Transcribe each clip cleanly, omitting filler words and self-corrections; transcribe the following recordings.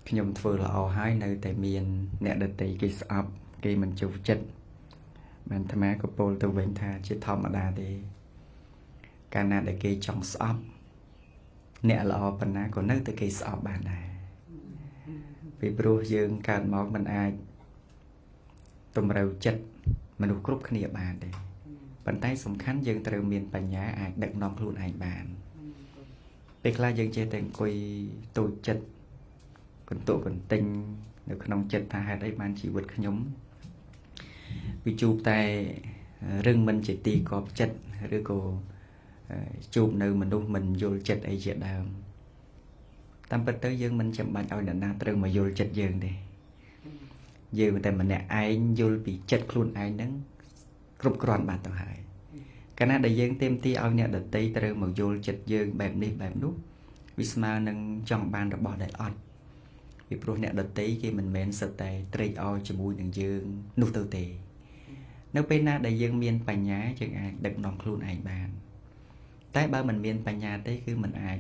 ខ្ញុំធ្វើល្អហើយនៅតែមានអ្នកដទៃគេស្អប់គេមិនចូលចិត្តបានអាត្មាក៏ពោលទៅវិញថាជាធម្មតាទេកាលណាដែលគេចង់ស្អប់អ្នកល្អប៉ុណ្ណាក៏នៅតែគេស្អប់បានដែរពីព្រោះយើងកើតមកមិនអាចតម្រូវចិត្តមនុស្សគ្រប់គ្នាបានទេប៉ុន្តែសំខាន់យើងត្រូវមានបញ្ញាអាចដឹកនាំខ្លួនឯងបានពេលខ្លះយើងចេះតែអង្គុយតូចចិត្តកន្ទក់កន្ទិញនៅក្នុងចិត្តថាហេតុអីបានជីវិតខ្ញុំវាជួបតែរឿងមិនជាទីកប់ចិត្តឬក៏ជួបនៅមនុស្សមិនយល់ចិត្តអីជាដើមតាមពិតទៅយើងមិនចាំបាច់ឲ្យអ្នកណាត្រូវមកយល់ចិត្តយើងទេយើងតែម្នាក់ឯងយល់ពីចិត្តខ្លួនឯងហ្នឹងគ្រប់គ្រាន់បានទៅហើយកាលណាដែលយើងទាមទារឲ្យអ្នកដទៃត្រូវមកយល់ចិត្តយើងបែបនេះបែបនោះវាស្មើនឹងចង់បានរបស់ដែលអត់ពីព្រោះអ្នកដទៃគេមិនមែនសិតតែត្រេកអរជាមួយនឹងយើងនោះទៅទេនៅពេលណាដែលយើងមានបញ្ញាយើងអាចដឹកនាំខ្លួនឯងបានតែបើមិនមានបញ្ញាទេគឺមិនអាច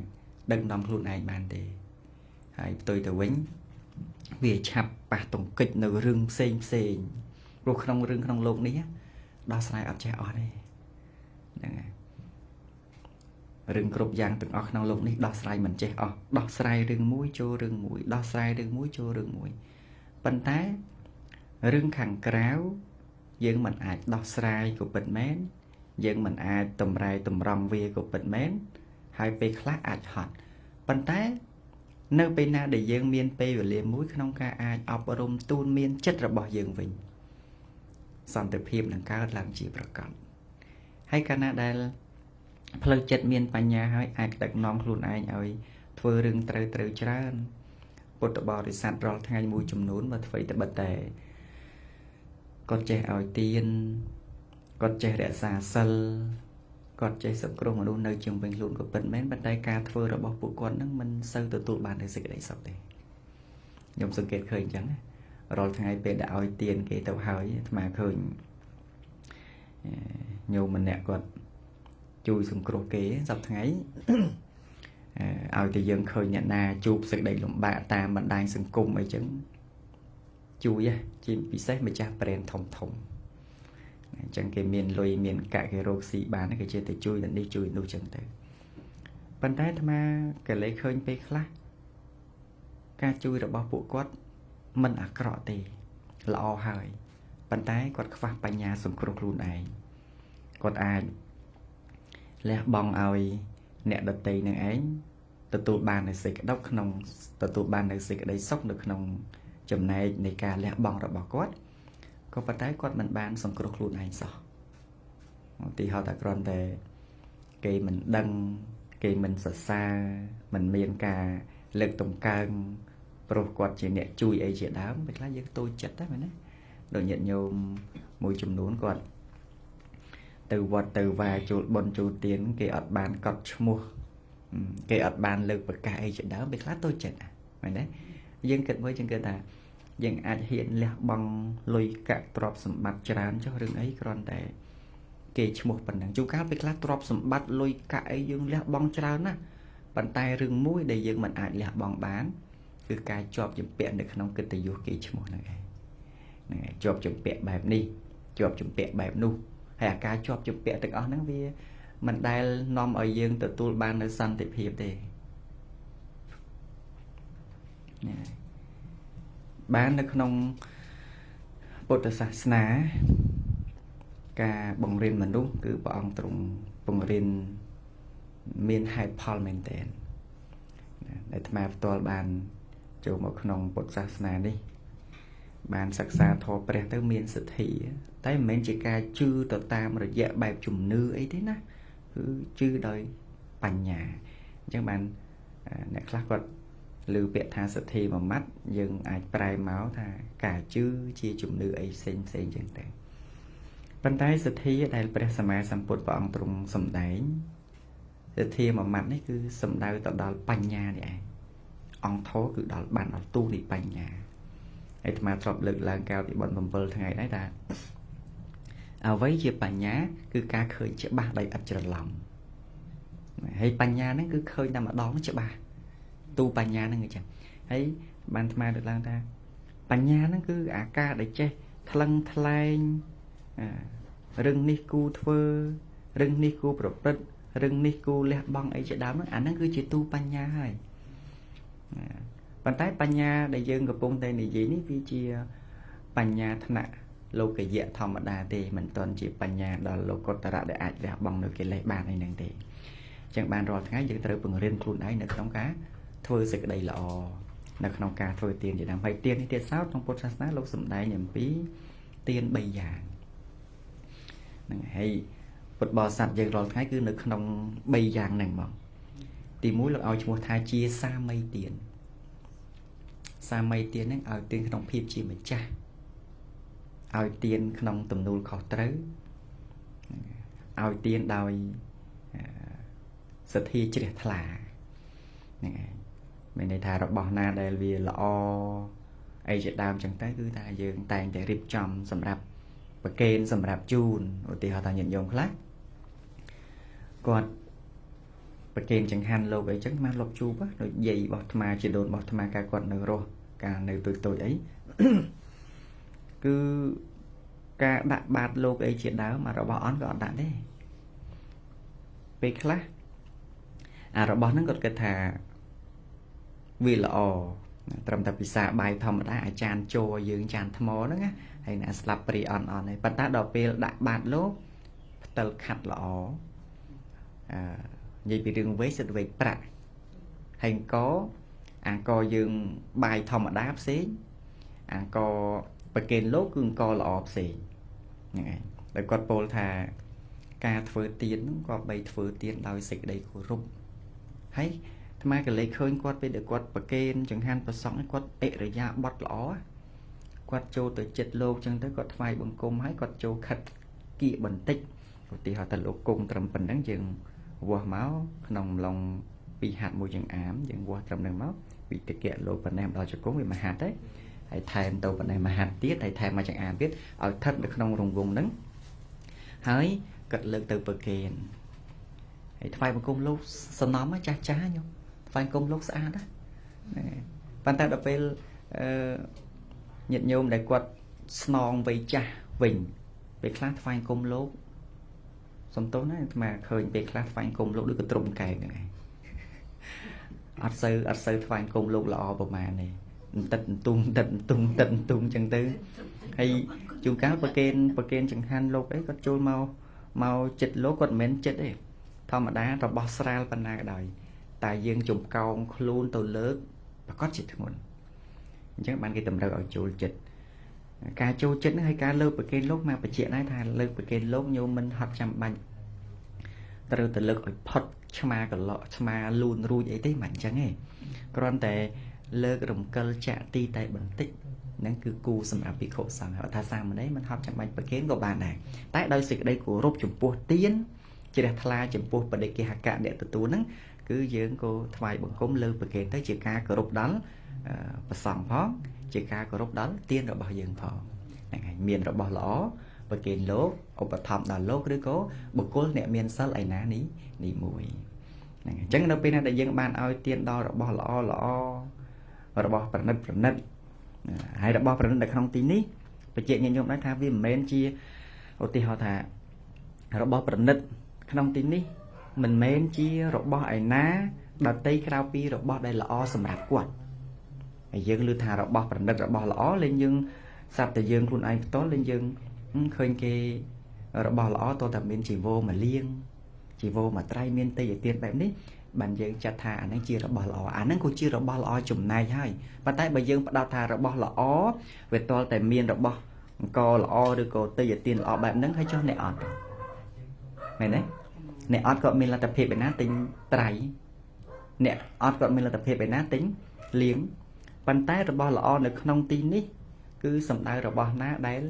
ដឹកនាំខ្លួនឯងបានទេហើយផ្ទុយទៅវិញវាឆាប់ប៉ះទង្គិចនៅរឿងផ្សេងផ្សេងព្រោះក្នុងរឿងក្នុងលោកនេះដោះស្រាយអត់ចេះអស់ទេហ្នឹងហើយរឿងគ្រប់យ៉ាងទាំងអស់ក្នុងលោកនេះដោះស្រាយមិនចេះអស់ដោះស្រាយរឿងមួយចូលរឿងមួយដោះស្រាយរឿងមួយចូលរឿងមួយប៉ុន្តែរឿងខាងក្រៅយើងមិនអាចដោះស្រាយក៏ពិតមែនយើងមិនអាចតម្រែតម្រង់វាក៏ពិតមែនហើយពេលខ្លះអាចហត់ប៉ុន្តែនៅពេលណាដែលយើងមានពេលវេលាមួយក្នុងការអាចអប់រំទូនមានចិត្តរបស់យើងវិញសន្តិភាពនឹងកើតឡើងជាប្រកបហើយកាលណាដែលផ្លូវចិត្តមានបញ្ញាហើយអាចដឹកនាំខ្លួនឯងឲ្យធ្វើរឿងត្រូវត្រូវច្រើនពុទ្ធបរិស័ទរាល់ថ្ងៃមួយចំនួនបើធ្វើតែបិទតែគាត់ចេះឲ្យទានគាត់ចេះរក្សាសិលគាត់ចេះសង្គ្រោះមនុស្សនៅជុំវិញខ្លួនក៏ពិតមែនប៉ុន្តែការធ្វើរបស់ពួកគាត់នឹងមិនសូវទទួលបាននូវសេចក្តីសុខទេខ្ញុំសង្កេតឃើញអញ្ចឹងរាល់ថ្ងៃពេលដែលឲ្យទានគេទៅហើយអាត្មាឃើញញោមម្នាក់គាត់ជួយសង្គ្រោះគេសប្តាហ៍ថ្ងៃឲ្យតែយើងឃើញអ្នកណាជួបសេចក្តីលំបាកតាមបណ្ដាញសង្គមអីចឹងជួយជាពិសេសម្ចាស់ប្រេនធំធំអញ្ចឹងគេមានលុយមានកាក់គេរកស៊ីបានគេចេះតែជួយនេះជួយនោះចឹងទៅប៉ុន្តែអាត្មាក៏លេឃើញពេលខ្លះការជួយរបស់ពួកគាត់មិនអាក្រក់ទេល្អហើយប៉ុន្តែគាត់ខ្វះបញ្ញាសង្គ្រោះខ្លួនឯងគាត់អាចលះបង់ឲ្យអ្នកដទៃនឹងឯងទទួលបាននូវសេចក្តីក្នុងទទួលបាននូវសេចក្តីសុខនៅក្នុងចំណែកនៃការលះបង់របស់គាត់ក៏ប៉ុន្តែគាត់មិនបានសង្គ្រោះខ្លួនឯងសោះឧទាហរណ៍ថាគ្រាន់តែគេមិនដឹងគេមិនសរសើរមិនមានការលើកតម្កើងព្រោះគាត់ជាអ្នកជួយអីជាដើមពេលខ្លះយើងតូចចិត្តដែរមែនទេដូចញាតិញោមមួយចំនួនគាត់ទៅវត្តទៅវាចូលបុណ្យចូលទានគេអត់បានកត់ឈ្មោះគេអត់បានលើកប្រកាសអីជាដើមពេលខ្លះតូចចិត្តមែនទេយើងគិតមើលយើងគិតថាយើងអាចហ៊ានលះបង់លុយកាក់ទ្រព្យសម្បត្តិច្រើនចុះរឿងអីគ្រាន់តែគេឈ្មោះប៉ុណ្ណឹងជួនកាលពេលខ្លះទ្រព្យសម្បត្តិលុយកាក់អីយើងលះបង់ច្រើនណាស់ប៉ុន្តែរឿងមួយដែលយើងមិនអាចលះបង់បានគឺការជាប់ជំពាក់នៅក្នុងកិត្តិយសគេឈ្មោះហ្នឹងឯងហ្នឹងឯងជាប់ជំពាក់បែបនេះជាប់ជំពាក់បែបនោះហើយអាការជាប់ជំពាក់ទាំងអស់ហ្នឹងវាមិនដែលនាំឲ្យយើងទទួលបាននូវសន្តិភាពទេណាបាននៅក្នុងពុទ្ធសាសនាការបង្រៀនមនុស្សគឺព្រះអង្គទ្រង់បង្រៀនមានហេតុផលមែនទែនដែលអាត្មាផ្ទាល់បានចូលមកក្នុងពុទ្ធសាសនានេះបានសិក្សាធម៌ព្រះទៅមានសទ្ធាតែមិនមែនជាការជឿទៅតាមរយៈបែបជំនឿអីទេណាគឺជឿដោយបញ្ញាអញ្ចឹងបានអ្នកខ្លះគាត់ឮពាក្យថាសទ្ធាមួយម៉ាត់យើងអាចប្រែមកថាការជឿជាជំនឿអីផ្សេងផ្សេងចឹងទៅប៉ុន្តែសទ្ធាដែលព្រះសម្មាសម្ពុទ្ធព្រះអង្គទ្រង់សម្ដែងសទ្ធាមួយម៉ាត់នេះគឺសំដៅទៅដល់បញ្ញានេះឯងអង្គធម៌គឺដល់បានដល់ទូនៃបញ្ញាហើយអាត្មាធ្លាប់លើកឡើងកាលពីបុណ្យ7ថ្ងៃដែរថាអ្វីជាបញ្ញាគឺការឃើញច្បាស់ដោយឥតច្រឡំហើយបញ្ញាហ្នឹងគឺឃើញតែម្ដងច្បាស់ទូបញ្ញាហ្នឹងអញ្ចឹងហើយ បានអាត្មាលើកឡើងថាបញ្ញាហ្នឹងគឺអាការដែលចេះថ្លឹងថ្លែងរឿងនេះគូធ្វើរឿងនេះគូប្រព្រឹត្តរឿងនេះគូលះបង់អីជាដើមហ្នឹងអាហ្នឹងគឺជាទូបញ្ញាហើយប៉ុន្តែបញ្ញាដែលយើងកំពុងតែនិយាយនេះវាជាបញ្ញាថ្នាក់លោកយៈធម្មតាទេមិនទាន់ជាបញ្ញាដល់លោកុត្តរៈដែលអាចលះបង់នៅកិលេសបានអីហ្នឹងទេអញ្ចឹងបានរាល់ថ្ងៃយើងត្រូវពង្រៀនខ្លួនឯងនៅក្នុងការធ្វើសេចក្តីល្អនៅក្នុងការធ្វើទានជាដើមហើយទាននេះទៀតសោតក្នុងពុទ្ធសាសនាលោកសម្ដែងអំពីទាន3យ៉ាងហ្នឹងហើយពុទ្ធបរិស័ទយើងរាល់ថ្ងៃគឺនៅក្នុង3យ៉ាងហ្នឹងហ្មងទី1លោកឲ្យឈ្មោះថាជាសាមីទានសាមីទានហ្នឹងឲ្យទានក្នុងភាពជាម្ចាស់ឲ្យទានក្នុងទំនួលខុសត្រូវឲ្យទានដោយសទ្ធាជ្រះថ្លាហ្នឹងឯងមានន័យថារបស់ណាដែលវាល្អអីជាដើមចឹងទៅគឺថាយើងតែងតែរៀបចំសម្រាប់ប្រគេនសម្រាប់ជូនឧទាហរណ៍ថាញាតិញោមខ្លះគាត់ប្រគេនចង្ហាន់លោកអីចឹងមកលុបជូបដូចយាយរបស់អាត្មាជាដូនរបស់អាត្មាកាលគាត់នៅរស់កាលនៅតូចៗអីគឺការដាក់បាតលោកអីជាដើមអារបស់អន់ក៏អត់ដាក់ទេពេលខ្លះអារបស់ហ្នឹងគាត់គិតថាវាល្អត្រឹមតែពិសាបាយធម្មតាអាចារ្យចូលយើងចានថ្មហ្នឹងណាហើយណាស្លាប់ព្រីអន់អន់ហើយប៉ុន្តែដល់ពេលដាក់បាតលោកផ្តិលខាត់ល្អអឺនិយាយពីរឿងវេសិតវេកប្រាក់ហើយអង្គអង្គយើងបាយធម្មតាផ្សេងអង្គប្រគេនលោកគឺអង្គល្អផ្សេងហ្នឹងឯងដែលគាត់ពោលថាការធ្វើទានហ្នឹងក៏បីធ្វើទានដោយសេចក្តីគោរពហើយអាត្មាក៏លេខឃើញគាត់ពេលដែលគាត់ប្រគេនចង្ហាន់ប្រសង់គាត់អិរិយាបថល្អគាត់ចូលទៅចិត្តលោកចឹងទៅគាត់ថ្វាយបង្គំហើយគាត់ចូលខិតគៀកបន្តិចឧទាហរណ៍ថាលោកគង់ត្រឹមប៉ុណ្ណឹងយើងវាស់មកក្នុងអំឡុងពីរហាត់មួយចង្អាមយើងវាស់ត្រឹមហ្នឹងមកពីតិកៈលោកប៉ុណ្ណេះដល់ជង្គង់វាមួយហាត់ទេហើយថែមទៅប៉ុណ្ណេះមួយហាត់ទៀតហើយថែមមួយចង្អាមទៀតឲ្យស្ថិតនៅក្នុងរង្វង់ហ្នឹងហើយគាត់លើកទៅប្រគេនហើយថ្វាយបង្គំលោកសំណំចាស់ចាស់ញោមថ្វាយបង្គំលោកស្អាតណាប៉ុន្តែដល់ពេលអឺញាតិញោមដែលគាត់ស្នងវ័យចាស់វិញពេលខ្លះថ្វាយបង្គំលោកសំទោសណាអាត្មាឃើញពេលខ្លះថ្វាយបង្គំលោកដូចកត្រុំកែងហ្នឹងឯងអត់សូវថ្វាយបង្គំលោកល្អប្រហែលទេតិតន្ទុងតិតន្ទុងតិតន្ទុងចឹងទៅហើយជួនកាលប្រគេនចង្ហាន់លោកអីគាត់ចូលមកចិត្តលោកគាត់មិនមែនចិត្តទេធម្មតារបស់ស្រាលប៉ុណ្ណាក៏ដោយតែយើងចំកោងខ្លួនទៅលើកប្រកាសជាធ្ងន់អញ្ចឹងបានគេតម្រូវឲ្យចូលចិត្តការចូលចិត្តហ្នឹងហើយការលើកប្រគេនលោកមកបញ្ជាក់ដែរថាលើកប្រគេនលោកញោមមិនហត់ចាំបាច់ត្រូវទៅលើកឲ្យផុតឆ្មាកឡក់ឆ្មាលូនរួចអីទេមិនអញ្ចឹងទេគ្រាន់តែលើករំកិលចាក់ទីតែបន្តិចហ្នឹងគឺគូសម្រាប់ភិក្ខុសង្ឃថាសាមណេរមិនហត់ចាំបាច់ប្រគេនក៏បានដែរតែដោយសេចក្តីគោរពចំពោះទានជ្រះថ្លាចំពោះបដិកិហកៈអ្នកទទួលហ្នឹងគឺយើងក៏ថ្វាយបង្គំលើប្រគេនទៅជាការគោរពដល់ព្រះសង្ឃផងជាការគោរពដល់ទានរបស់យើងផងហ្នឹងហើយមានរបស់ល្អប្រគេនលោកឧបត្ថម្ភដល់លោកឬក៏បុគ្គលអ្នកមានសិលឯណានេះមួយហ្នឹងអញ្ចឹងនៅពេលណាដែលយើងបានឲ្យទានដល់របស់ល្អល្អរបស់ប្រណិតប្រណិតហើយរបស់ប្រណិតនៅក្នុងទីនេះបញ្ជាក់ញាតិញោមដែរថាវាមិនមែនជាឧទាហរណ៍ថារបស់ប្រណិតក្នុងទីនេះមិនមែនជារបស់ឯណាដតីក្រៅពីរបស់ដែលល្អសម្រាប់គាត់ហើយយើងឮថារបស់ប្រណិតរបស់ល្អលេងយើងស្រាប់តែយើងខ្លួនឯងផ្ទាល់លេងយើងឃើញគេរបស់ល្អតើតែមានជីវរមកលៀងជីវរមកត្រៃមានទេយទានបែបនេះបានយើងចាត់ថាអាហ្នឹងជារបស់ល្អអាហ្នឹងក៏ជារបស់ល្អចំណែកហើយប៉ុន្តែបើយើងផ្ដោតថារបស់ល្អវាតល់តែមានរបស់អង្គល្អឬក៏ទេយទានល្អបែបហ្នឹងហើយចុះអ្នកអត់មែនទេអ្នកអត់ក៏មានលទ្ធភាពឯណាទិញត្រៃអ្នកអត់ក៏មានលទ្ធភាពឯណាទិញលៀងប៉ុន្តែរបស់ល្អនៅក្នុងទីនេះគឺសំដៅរបស់ណាដែល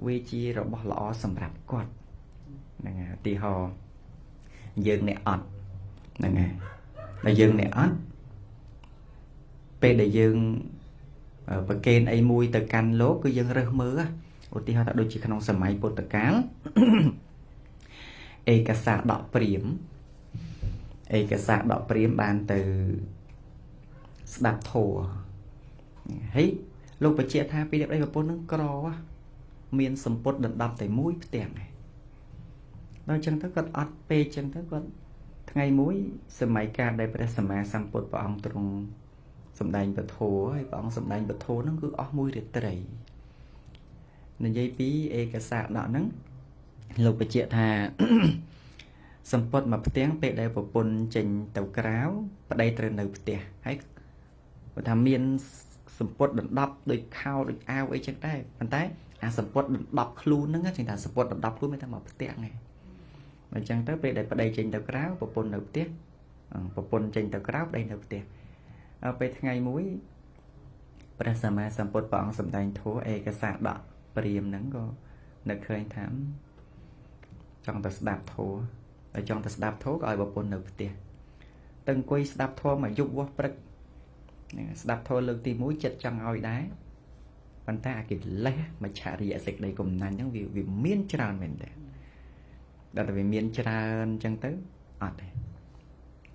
វាជារបស់ល្អសម្រាប់គាត់ហ្នឹងហើយឧទាហរណ៍យើងអ្នកអត់ហ្នឹងហើយដែលយើងអ្នកអត់ពេលដែលយើងប្រគេនអីមួយទៅកាន់លោកគឺយើងរើសមើលឧទាហរណ៍ថាដូចជាក្នុងសម័យពុទ្ធកាលឯកសារដកព្រាមឯកសារដកព្រាមបានទៅស្ដាប់ធម៌ ហើយលោកបញ្ជាក់ថាពីប្តីប្រពន្ធនឹងក្រមានសម្ពុតដណ្ដប់តែមួយផ្ទាំងឯងដល់អញ្ចឹងទៅគាត់អត់ពេកអញ្ចឹងទៅគាត់ថ្ងៃមួយសម័យកាលដែលព្រះសម្មាសម្ពុទ្ធព្រះអង្គទ្រង់សម្ដែងពធហើយព្រះអង្គសម្ដែងពធហ្នឹងគឺអស់មួយរាត្រីនិយាយពីឯកសារដកហ្នឹងលោកបញ្ជាក់ថាសម្ពុតមួយផ្ទាំងពេលដែលប្រពន្ធចេញទៅក្រៅប្តីត្រូវនៅផ្ទះហើយគាត់ថាមានសម្ពុតដណ្ដប់ដូចខោដូចអាវអីចឹងដែរប៉ុន្តែអាសម្ពុតដណ្ដប់ខ្លួនហ្នឹងចឹងថាសម្ពុតដណ្ដប់ខ្លួនមានតែមួយផ្ទាំងឯងអញ្ចឹងទៅពេលដែលប្តីចេញទៅក្រៅប្រពន្ធនៅផ្ទះប្រពន្ធចេញទៅក្រៅប្តីនៅផ្ទះពេលថ្ងៃមួយព្រះសម្មាសម្ពុទ្ធព្រះអង្គសម្ដែងធម៌ឯកសារដកព្រាមហ្នឹងក៏នឹកឃើញថាចង់ទៅស្ដាប់ធម៌តែចង់ទៅស្ដាប់ធម៌ក៏ឲ្យប្រពន្ធនៅផ្ទះទៅអង្គុយស្ដាប់ធម៌មកយប់វាស់ព្រឹកស្ដាប់ធម៌លើកទី1ចិត្តចង់ឲ្យដែរប៉ុន្តែអាកិលេសមច្ឆរិយសេចក្តីកំណាញ់ហ្នឹងវាមានច្រើនមែនទេដល់តែវាមានច្រើនអញ្ចឹងទៅអត់ទេ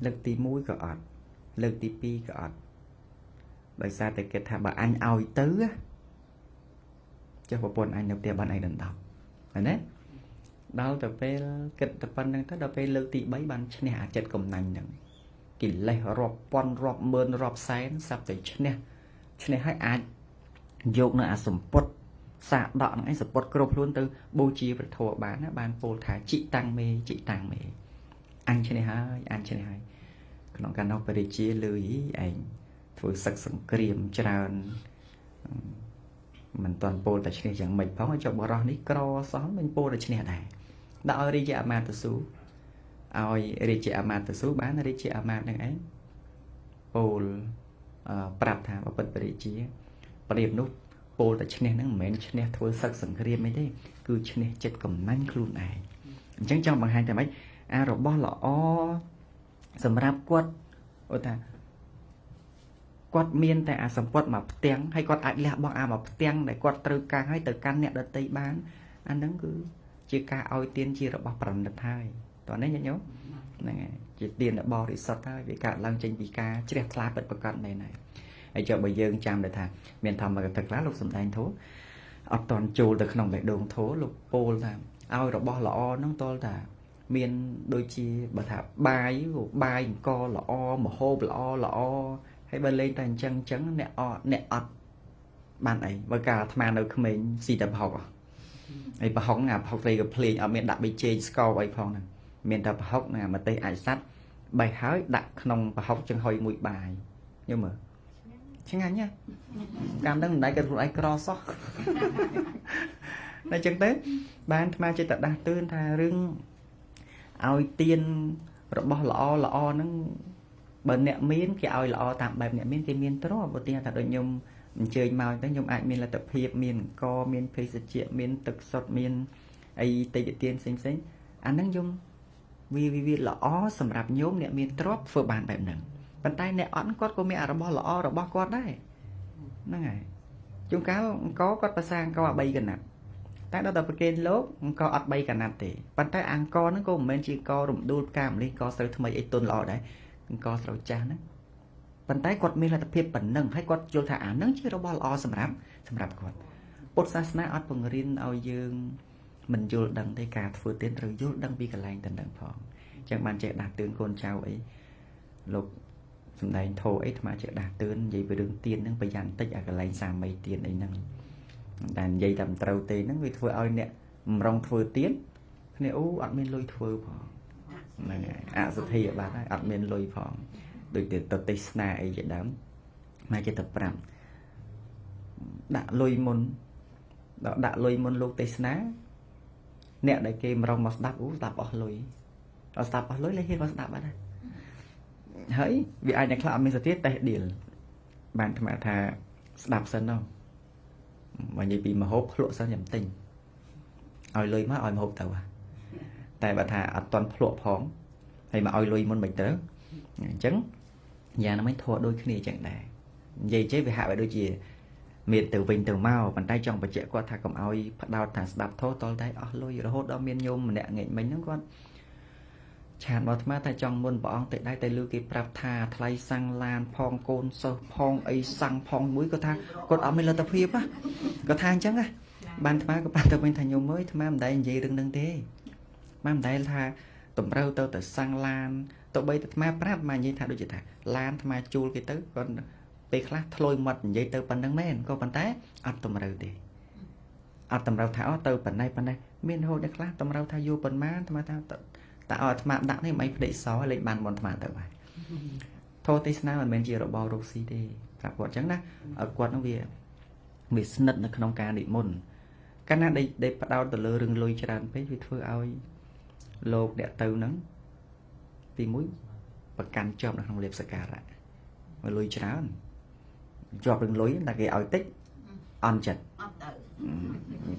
លើកទី1ក៏អត់លើកទី2ក៏អត់ដោយសារតែគេថាបើអញឲ្យទៅចុះប្រពន្ធអញនៅផ្ទះបានឯងដណ្ដប់ឃើញទេដល់ទៅពេលគិតតែប៉ុណ្្នឹងទៅដល់ពេលលើកទី3បានឈ្នះអាចិត្តកំណាញ់ហ្នឹងកិលេសរាប់ពាន់រាប់ម៉ឺនរាប់សែនសាប់តែឈ្នះឈ្នះហើយអាចយកនៅអាសម្ពុតសាកដកហ្នឹងឯងសម្ពុតគ្រប់ខ្លួនទៅបូជាព្រះធម៌បានណាបានពោលថាជីតាំងមេជីតាំងមេអញឈ្នះហើយអញឈ្នះហើយក្នុងកាលនោះព្រះរាជាលឺឯងធ្វើសឹកសង្គ្រាមច្រើនមិនតាន់ពោលតែឈ្នះយ៉ាងម៉េចផងឲ្យចុះបរោះនេះក្រសោះមិនពោលតែឈ្នះដែរដាក់ឲ្យរាជាអាមាត្យទៅស៊ូឲ្យរាជាអាមាត្យទៅស៊ូបានរាជាអាមាត្យនឹងឯងពោលប្រាប់ថាបពិតព្រះរាជាព្រាមនោះពោលតែឈ្នះហ្នឹងមិនមែនឈ្នះធ្វើសឹកសង្គ្រាមអីទេគឺឈ្នះចិត្តកំណាញ់ខ្លួនឯងអញ្ចឹងចង់បង្ហាញតែម៉េចអារបស់ល្អសម្រាប់គាត់ឧទាគាត់មានតែអាសម្ពុតមួយផ្ទាំងហើយគាត់អាចលះបង់អាមួយផ្ទាំងដែលគាត់ត្រូវការឲ្យទៅកាន់អ្នកដទៃបានអាហ្នឹងគឺជាការឲ្យទានជារបស់ប្រណិតហើយតោះនេះញាតិញោមហ្នឹងហើយជាទានបរិសុទ្ធហើយវាកើតឡើងចេញពីការជ្រះថ្លាពិតប្រាកដមែនហើយហើយចុះបើយើងចាំដែរថាមានធម្មកថាខ្លះលោកសំដែងធម៌អត់តន់ចូលទៅក្នុងបេះដូងធម៌លោកពោលថាឲ្យរបស់ល្អហ្នឹងតលថាមានដូចជាបើថាបាយបាយអង្គល្អមហូបល្អល្អហើយបើលេងតែអញ្ចឹងអ្នកអត់អ្នកអត់បានអីបើកាលអាត្មានៅក្មេងស៊ីតែប្រហុកហើយប្រហុកអាប្រហុកត្រីក៏ភ្លេងអត់មានដាក់ប៊ីចេងស្ករអីផងហ្នឹងមានតែប្រហុកនិងអាម្ទេសអាចសัตว์បេះហើយដាក់ក្នុងប្រហុកចង្ហុយមួយបាយញោមមើលឆ្ងាញ់ណាតាមហ្នឹងមិនដែរគាត់ខ្លួនឯងក្រសោះតែអញ្ចឹងទៅបានអាត្មាចិត្តតែដាស់តឿនថារឿងឲ្យទានរបស់ល្អល្អហ្នឹងបើអ្នកមានគេឲ្យល្អតាមបែបអ្នកមានគេមានទ្រព្យឧទាហរណ៍ថាដូចខ្ញុំអញ្ជើញមកទៅខ្ញុំអាចមានលទ្ធភាពមានអង្គមានភេសជ្ជៈមានទឹកសុទ្ធមានអីតិចទានផ្សេងផ្សេងអាហ្នឹងខ្ញុំវាល្អសម្រាប់ញោមអ្នកមានទ្រព្យធ្វើបានបែបហ្នឹងប៉ុន្តែអ្នកអត់គាត់ក៏មានអារបស់ល្អរបស់គាត់ដែរហ្នឹងហើយជួនកាលអង្គគាត់ប្រសាអង្គអា3កណាត់តែដល់តែប្រគេនលោកអង្គអត់3កណាត់ទេប៉ុន្តែអង្គហ្នឹងក៏មិនមែនជាអង្គរំដួលផ្កាម្លិះអង្គស្រូវថ្មីអីទុនល្អដែរអង្គស្រូវចាស់ហ្នឹងប៉ុន្តែគាត់មានលទ្ធភាពប៉ុណ្ណឹងហើយគាត់យល់ថាអាហ្នឹងជារបស់ល្អសម្រាប់គាត់ពុទ្ធសាសនាអត់បង្រៀនឲ្យយើងមិនយល់ដឹងទេការធ្វើទានត្រូវយល់ដឹងពីកន្លែងទៅនឹងផងអញ្ចឹងបានចេះដាស់តឿនកូនចៅអីលោកសំដែងធម៌អីអាត្មាចេះដាស់តឿននិយាយពីរឿងទានហ្នឹងប្រយ័ត្នតិចអាកន្លែងសាមីទានអីហ្នឹងតែនិយាយតែមិនត្រូវទេហ្នឹងវាធ្វើឲ្យអ្នកបំរុងធ្វើទានគ្នាអូអត់មានលុយធ្វើផងហ្នឹងហើយអសទ្ធាបាត់ហើយអត់មានលុយផងដូចទៅទេសនាអីជាដើមមកចេះតែប្រាប់ដាក់លុយមុនដល់ដាក់លុយមុនលោកទេសនាអ្នកដែលគេមរងមកស្ដាប់អូស្ដាប់អស់លុយដល់ស្ដាប់អស់លុយលេហ៊ានមកស្ដាប់បាត់ហើយហើយវាអាចអ្នកខ្លះអត់មានសទ្ធាតេះដៀលបានអាត្មាថាស្ដាប់សិននោះបើនិយាយពីមហូបភ្លក់សិនចាំទិញឲ្យលុយមកឲ្យមហូបទៅតែបើថាអត់តន់ភ្លក់ផងហើយមកឲ្យលុយមុនមិនត្រូវអញ្ចឹងយ៉ាងណាមិញធัวដូចគ្នាអញ្ចឹងដែរនិយាយចេះវាហាក់បីដូចជាមានទៅវិញទៅមកប៉ុន្តែចង់បញ្ជាក់គាត់ថាកុំឲ្យផ្ដោតថាស្ដាប់ធម៌តលតែអស់លុយរហូតដល់មានញោមម្នាក់ងាកមិញហ្នឹងគាត់ ឆានរបស់អាត្មាតែចង់មុនព្រះអង្គទៅដែរតែលើគេប្រាប់ថាថ្លៃសាំងឡានផងកូនសិស្សផងអីសាំងផងមួយគាត់ថាគាត់អត់មានលទ្ធភាពណាគាត់ថាអញ្ចឹងណាបានអាត្មាក៏ប្រាប់ទៅវិញថាញោមអើយអាត្មាមិនដែលនិយាយរឿងហ្នឹងទេមិនដែលថាតម្រូវទៅតែសាំងឡានទៅបីតែអាត្មាប្រាប់មកនិយាយថាដូចជាថាឡានអាត្មាជួលគេទៅគាត់ពេលខ្លះធ្លុយមាត់និយាយទៅប៉ុណ្្នឹងមែនក៏ប៉ុន្តែអត់តម្រូវទេអត់តម្រូវថាអូទៅប៉ុណ្ណេះប៉ុណ្ណេះមានរហូតដល់ខ្លះតម្រូវថាយូរប៉ុន្មានអាត្មាថាតើឲ្យអាត្មាដាក់នេះមិនផ្ដេកសលេងបានបនអាត្មាទៅហើយធម៌ទេសនាមិនមែនជារបររកស៊ីទេប្រាប់គាត់អញ្ចឹងណាឲ្យគាត់នឹងវាស្និទ្ធនៅក្នុងការនិមន្តកាលណាដែលផ្ដោតទៅលើរឿងលុយច្រើនពេកវាធ្វើឲ្យលោកអ្នកទៅហ្នឹងទីមួយប្រកាន់ជាប់នៅក្នុងលៀបសការៈមកលុយច្រើនជាប់រឿងលុយតែគេឲ្យតិចអន់ចិត្ត អត់ទៅ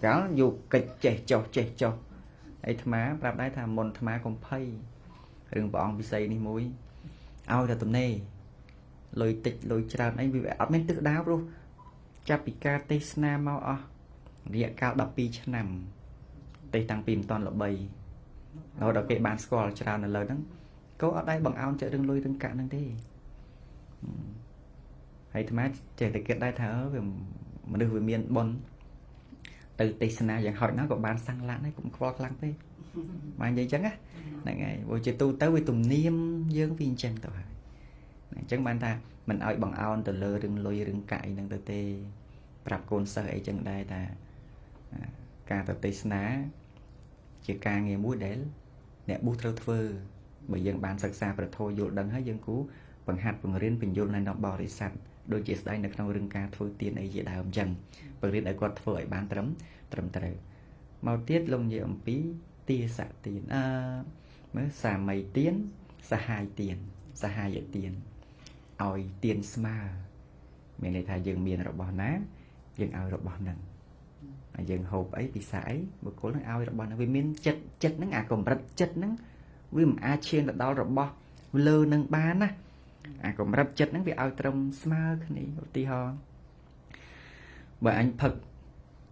កាលយកកិច្ចចេះចុះចេះចុះអីអាត្មាប្រាប់ដែរថាមុនអាត្មាកុំភ័យរឿងព្រះអង្គពិសីនេះមួយឲ្យតែទំនេរលុយតិចលុយច្រើនអីវាអត់មានទិសដៅព្រោះចាប់ពីការទេសនាមកអស់រយៈកាល12ឆ្នាំទេសតាំងពីមិនតាន់ល្បីរហូតដល់គេបានស្គាល់ច្រើននៅលើហ្នឹងក៏អត់ដែរបង្អោនចិត្តរឿងលុយរឿងកាក់ហ្នឹងទេហើយអាត្មាចេះតែគិតដែរថាវាមនុស្សវាមានបុណ្យទៅទេសនាយ៉ាងហោចណាស់ក៏បានសាំងឡានដែរកុំខ្វល់ខ្លាំងពេកបាននិយាយអញ្ចឹងណាហ្នឹងហើយព្រោះជាទូទៅវាទំនៀមយើងវាអញ្ចឹងទៅហើយអញ្ចឹងបានថាមិនឲ្យបង្អោនទៅលើរឿងលុយរឿងកាក់អីហ្នឹងទៅទេប្រាប់កូនសិស្សអីចឹងដែរថាការទៅទេសនាជាការងារមួយដែលអ្នកបួសត្រូវធ្វើបើយើងបានសិក្សាព្រះធម៌យល់ដឹងហើយយើងគួរបង្ហាត់បង្រៀនបញ្យល់នៅដល់បរិស័ទដូចជាស្ដែងនៅក្នុងរឿងការធ្វើទានអីជាដើមអញ្ចឹងបង្រៀនឲ្យគាត់ធ្វើឲ្យបានត្រឹមត្រូវមកទៀតលោកនិយាយអំពីទាសទានមើលសាមីទានសហាយទានសហាយទានឲ្យទានស្មើមានន័យថាយើងមានរបស់ណាយើងឲ្យរបស់ហ្នឹងហើយយើងហូបអីពិសាអីបុគ្គលនឹងឲ្យរបស់ហ្នឹងវាមានចិត្តចិត្តហ្នឹងអាកម្រិតចិត្តហ្នឹងវាមិនអាចឈានទៅដល់របស់លើនឹងបានណាអាកម្រិតចិត្តហ្នឹងវាឲ្យត្រឹមស្មើគ្នាឧទាហរណ៍បើអញផឹក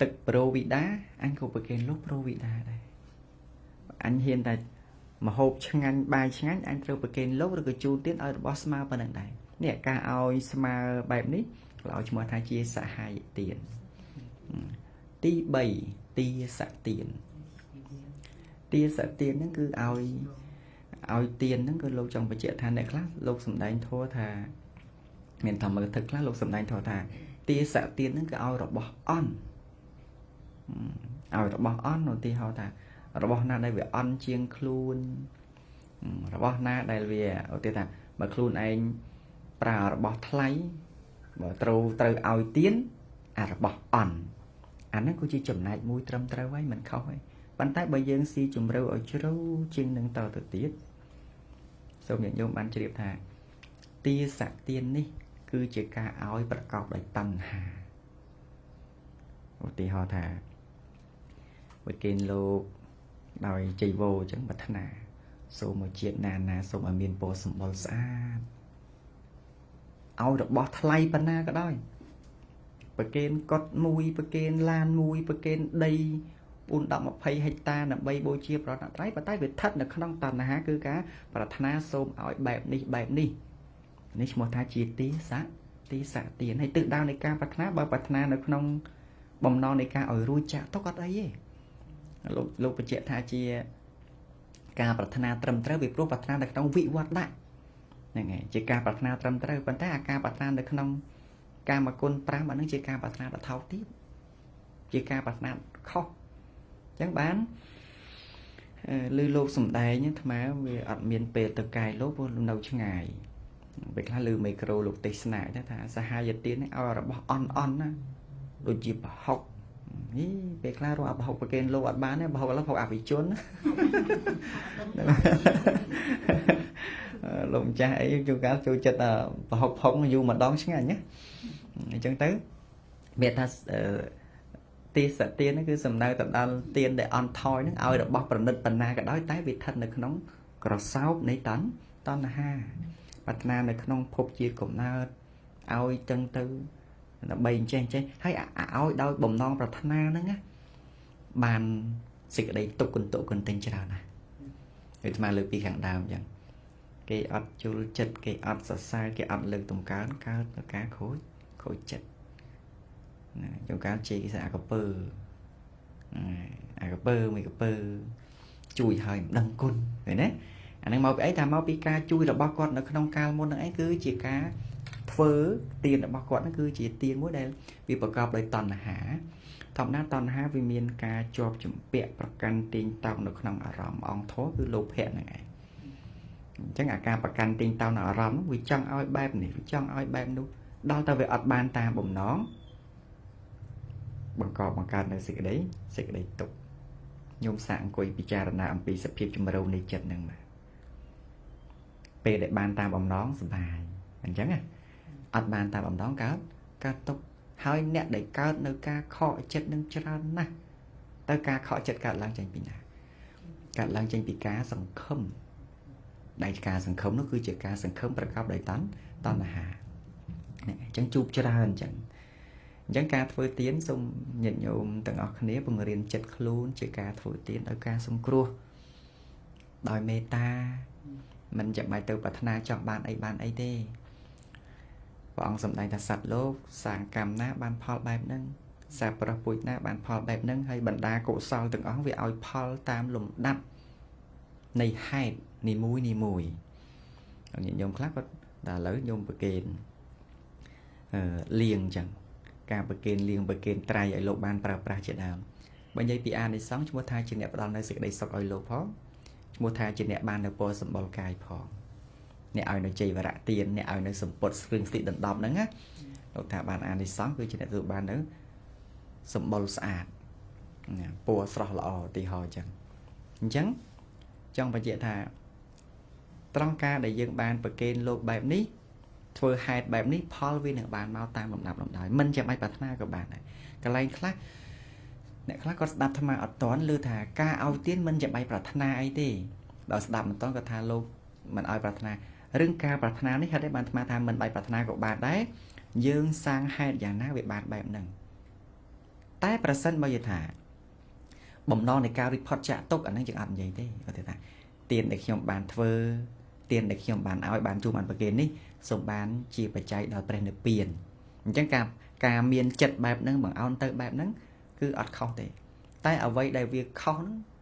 ទឹកប្រូវីដាអញក៏ប្រគេនលោកប្រូវីដាដែរអញហ៊ានតែមហូបឆ្ងាញ់បាយឆ្ងាញ់អញត្រូវប្រគេនលោកឬក៏ជូនទៀតឲ្យរបស់ស្មើប៉ុណ្្នឹងដែរនេះការឲ្យស្មើបែបនេះគេឲ្យឈ្មោះថាជាសហាយទានទី3ទាសទានទាសទានហ្នឹងគឺឲ្យទានហ្នឹងគឺលោកចង់បញ្ជាក់ថាអ្នកខ្លះលោកសំដែងធម៌ថាមានធម្មកថាខ្លះលោកសំដែងធម៌ថាទាសទានហ្នឹងគឺឲ្យរបស់អន់ឲ្យរបស់អន់ឧទាហរណ៍ថារបស់ណាដែលវាអន់ជាងខ្លួនរបស់ណាដែលវាឧទាហរណ៍ថាបើខ្លួនឯងប្រើរបស់ថ្លៃបើត្រូវឲ្យទានអារបស់អន់អាហ្នឹងគឺជាចំណែកមួយត្រឹមត្រូវហើយមិនខុសហើយប៉ុន្តែបើយើងស៊ីជម្រៅឲ្យជ្រៅជាងនឹងតទៅទៀតសូមញាតិញោមបានជ្រាបថាទាសទាននេះគឺជាការឲ្យប្រកបដោយតណ្ហាឧទាហរណ៍ថាបើគេលោកដោយជ័យវោអញ្ចឹងប្រាថ្នាសូមឲ្យជាតិណាណាសូមឲ្យមានពណ៌សម្បុរស្អាតឲ្យរបស់ថ្លៃប៉ុណ្ណាក៏ដោយប្រគេនកុដមួយប្រគេនឡានមួយប្រគេនដី4 10 20ហិកតាដើម្បីបូជាប្រណត្រ័យប៉ុន្តែវាស្ថិតនៅក្នុងតណ្ហាគឺការប្រាថ្នាសូមឲ្យបែបនេះបែបនេះនេះឈ្មោះថាជាទាសទានហើយទិសដៅនៃការប្រាថ្នាបើប្រាថ្នានៅក្នុងបំណងនៃការឲ្យរួចចាក់ទុកអត់អីទេលោកបញ្ជាក់ថាជាការប្រាថ្នាត្រឹមត្រូវពីព្រោះប្រាថ្នានៅក្នុងវិវត្តៈហ្នឹងហើយជាការប្រាថ្នាត្រឹមត្រូវប៉ុន្តែអាការប្រាថ្នានៅក្នុងកាមគុណ5អាហ្នឹងជាការប្រាថ្នាដ៏ថោកទាបជាការប្រាថ្នាខុសអញ្ចឹងបានឮលោកសំដែងអាត្មាវាអត់មានពេលទៅកាយលោកព្រោះនៅឆ្ងាយពេលខ្លះឮមីក្រូលោកទេសនាថាសហាយទាននេះឲ្យរបស់អន់អន់ណាដូចជាប្រហុកនេះពេលខ្លះរកប្រហុកប្រគេនលោកអត់បានទេប្រហុកឥឡូវប្រហុកអភិជនលោកម្ចាស់អីជួនកាលចូលចិត្តប្រហុកផុងយូរម្ដងឆ្ងាញ់ណាអញ្ចឹងទៅមានថាទាសទានហ្នឹងគឺសំដៅទៅដល់ទានដែលអន់ថយហ្នឹងឲ្យរបស់ប្រណិតបណ្ណាក៏ដោយតែវាស្ថិតនៅក្នុងក្រសោបនៃតណ្ហាប្រាថ្នានៅក្នុងភពជាកំណើតឲ្យចឹងទៅដើម្បីអញ្ចេះហើយឲ្យដោយបំណងប្រាថ្នាហ្នឹងណាបានសេចក្តីទុកកន្ទុកកន្ទិញច្រើនណាស់ ដូចអាត្មាលើកពីខាងដើមអញ្ចឹងគេអត់ជល់ចិត្តគេអត់សរសើរគេអត់លើកតម្កើងកើតនៅការខូចចិត្តណាជួនកាលជេរគេថាអាកពើអាកពើមួយកពើជួយឲ្យមិនដឹងគុណឃើញទេអានឹងមកពីអីថាមកពីការជួយរបស់គាត់នៅក្នុងកាលមុនហ្នឹងឯងគឺជាការធ្វើទានរបស់គាត់ហ្នឹងគឺជាទានមួយដែលវាប្រកបដោយតណ្ហាធម្មតាតណ្ហាវាមានការជាប់ជំពាក់ប្រកាន់ទាញតោងនៅក្នុងអារម្មណ៍អង្គធម៌គឺលោភៈហ្នឹងឯងអញ្ចឹងអាការប្រកាន់ទាញតោងនៅអារម្មណ៍ហ្នឹងវាចង់ឲ្យបែបនេះវាចង់ឲ្យបែបនោះដល់តែវាអត់បានតាមបំណងបង្កបង្កើតនៅសេចក្តីទុក្ខញោមសាកអង្គុយពិចារណាអំពីសភាពជំរៅនៃចិត្តហ្នឹងបាទពេលដែលបានតាមបំណងសប្បាយអញ្ចឹងណាអត់បានតាមបំណងកើតទុក្ខហើយអ្នកដែលកើតនៅការខកចិត្តនឹងច្រើនណាស់តើការខកចិត្តកើតឡើងចេញពីណាកើតឡើងចេញពីការសង្ឃឹមដែលការសង្ឃឹមនោះគឺជាការសង្ឃឹមប្រកបដោយតណ្ហានេះអញ្ចឹងជួបច្រើនអញ្ចឹងការធ្វើទានសូមញាតិញោមទាំងអស់គ្នាពង្រៀនចិត្តខ្លួនជាការធ្វើទានដោយការសង្គ្រោះដោយមេត្តាមិនចាំបាច់ទៅប្រាថ្នាចង់បានអីបានអីទេព្រះអង្គសម្ដែងថាសត្វលោកសាងកម្មណាបានផលបែបហ្នឹងសាប្រោះពូជណាបានផលបែបហ្នឹងហើយបណ្ដាកុសលទាំងអស់វាឲ្យផលតាមលំដាប់នៃហេតុនីមួយនីមួយញាតិញោមខ្លះគាត់ដល់ឥឡូវញោមប្រគេនលៀងអញ្ចឹងការប្រគេនលៀងប្រគេនត្រៃឲ្យលោកបានប្រើប្រាស់ជាដើមបើនិយាយពីអានិសង្សឈ្មោះថាជាអ្នកផ្ដល់នៅសេចក្តីសុខឲ្យលោកផងឈ្មោះថាជាអ្នកបាននៅពរសម្បុរកាយផងអ្នកឲ្យនៅជ័យវរៈទានអ្នកឲ្យនៅសម្ពុតស្គ្រឿងស្ទីដណ្ដប់ហ្នឹងណាលោកថាបានអានិសង្សគឺជាអ្នកទទួលបាននៅសម្បុរស្អាតណាពណ៌ស្រស់ល្អឧទាហរណ៍អញ្ចឹងចង់បញ្ជាក់ថាត្រង់ការដែលយើងបានប្រគេនលោកបែបនេះធ្វើហេតុបែបនេះផលវានឹងបានមកតាមលំដាប់លំដោយមិនចាំបាច់ប្រាថ្នាក៏បានដែរកន្លែងខ្លះអ្នកខ្លះគាត់ស្ដាប់អាត្មាអត់តន់ឮថាការឲ្យទានមិនចាំបាច់ប្រាថ្នាអីទេដល់ស្ដាប់មិនតន់គាត់ថាលោកមិនឲ្យប្រាថ្នារឿងការប្រាថ្នានេះហេតុអីបានអាត្មាថាមិនបាច់ប្រាថ្នាក៏បានដែរយើងសាងហេតុយ៉ាងណាវាបានបែបហ្នឹងតែប្រសិនបើយល់ថាបំណងនៃការរួចផុតចាកទុកអាហ្នឹងយើងអត់និយាយទេគាត់ថាទានដែលខ្ញុំបានធ្វើទានដែលខ្ញុំបានឲ្យបានជួបបានប្រគេននេះសូមបានជាបច្ច័យដល់ព្រះនិព្វានអញ្ចឹងការមានចិត្តបែបហ្នឹងបង្អោនទៅបែបហ្នឹងគឺអត់ខុសទេតែអ្វីដែលវាខុស